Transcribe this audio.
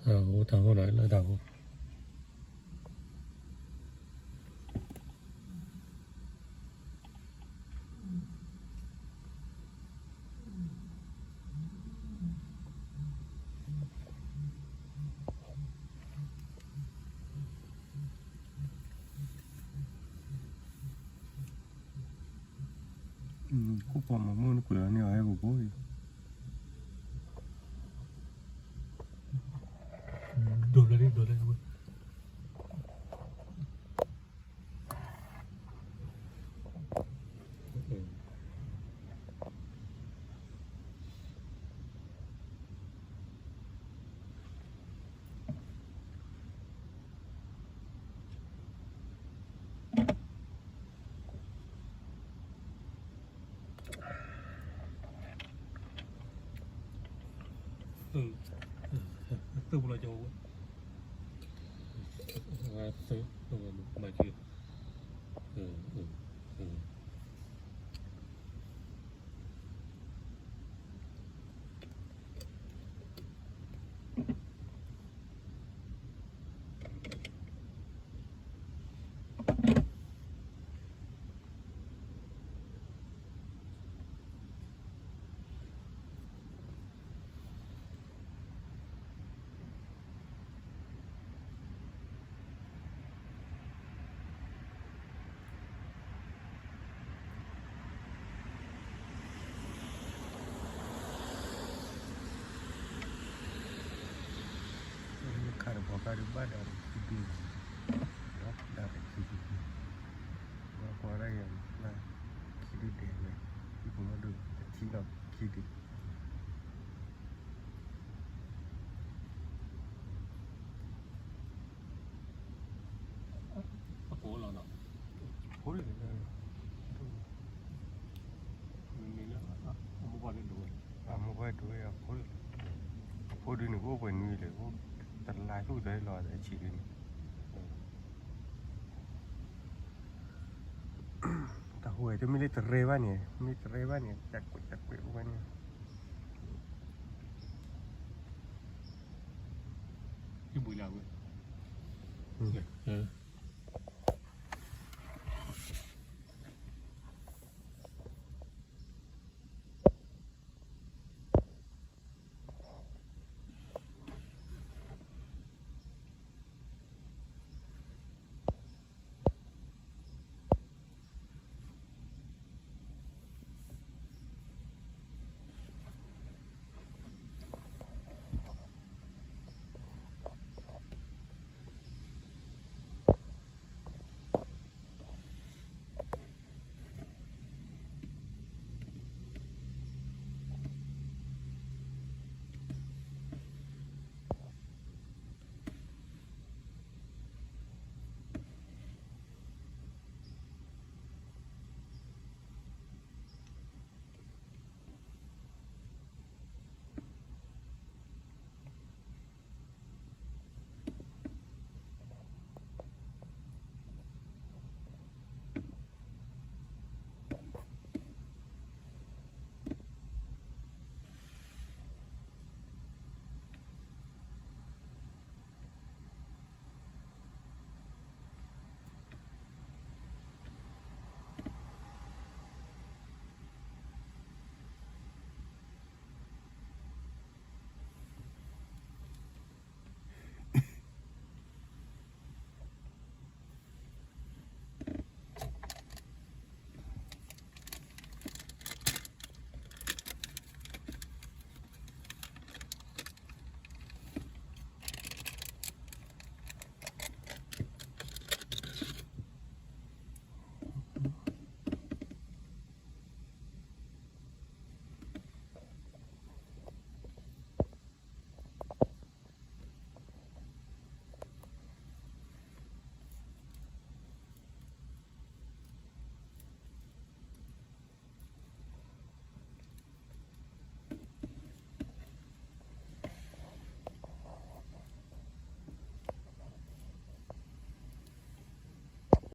တၢ်ဟိတၢ်ဟိဒီးလၢတၢ်ဟိ ခိၣ်ပီမၤမုၢ်နကွဲးအီၤန့ၣ် အဟဲကဘိအံၤ ဒိးလၢဒိးလၢဝဲ သုး သုးပူၤလီၤကၠီဝဲ သုး မၤက့ၤ ခါတဘီခါဒုးဘၣ်ဒီးခံဒု, ဒီးခံဒု, ဘၣ်ကွၢ်ဒၣ်ယၤလၢ ခံဒုဒဲးဝဲ, ဟံၣ်ပူၤမီၢ်ဒုးတထံၣ်လီၤခံဒု အကိးလီၤနီၤ, ဖိဒုန့ၣ်, မ့မ့ၢ်လၢ အမိၢ်ပှၢ်ဒုးဒိးဝဲ, အမိၢ်ပှၢ်ဒိးဝဲအဖိဒု, အဖိဒုန့ၣ် ကအိၣ်ပှဲၤနွံလဲၣ်, အိၣ်တလါဆူၣ်တလီၤအဆံးဒုန့ၣ်, တၢ်ဟူဝဲတမ့ၢ်လၢတရဲဘၣ်န့ၣ်, မ့ၢ်တရဲဘၣ်န့ၣ် တကွဲးတကွဲးအိၣ်ဝဲန့ၣ်, ဟံၣ်ဘှံးလၢဝဲ,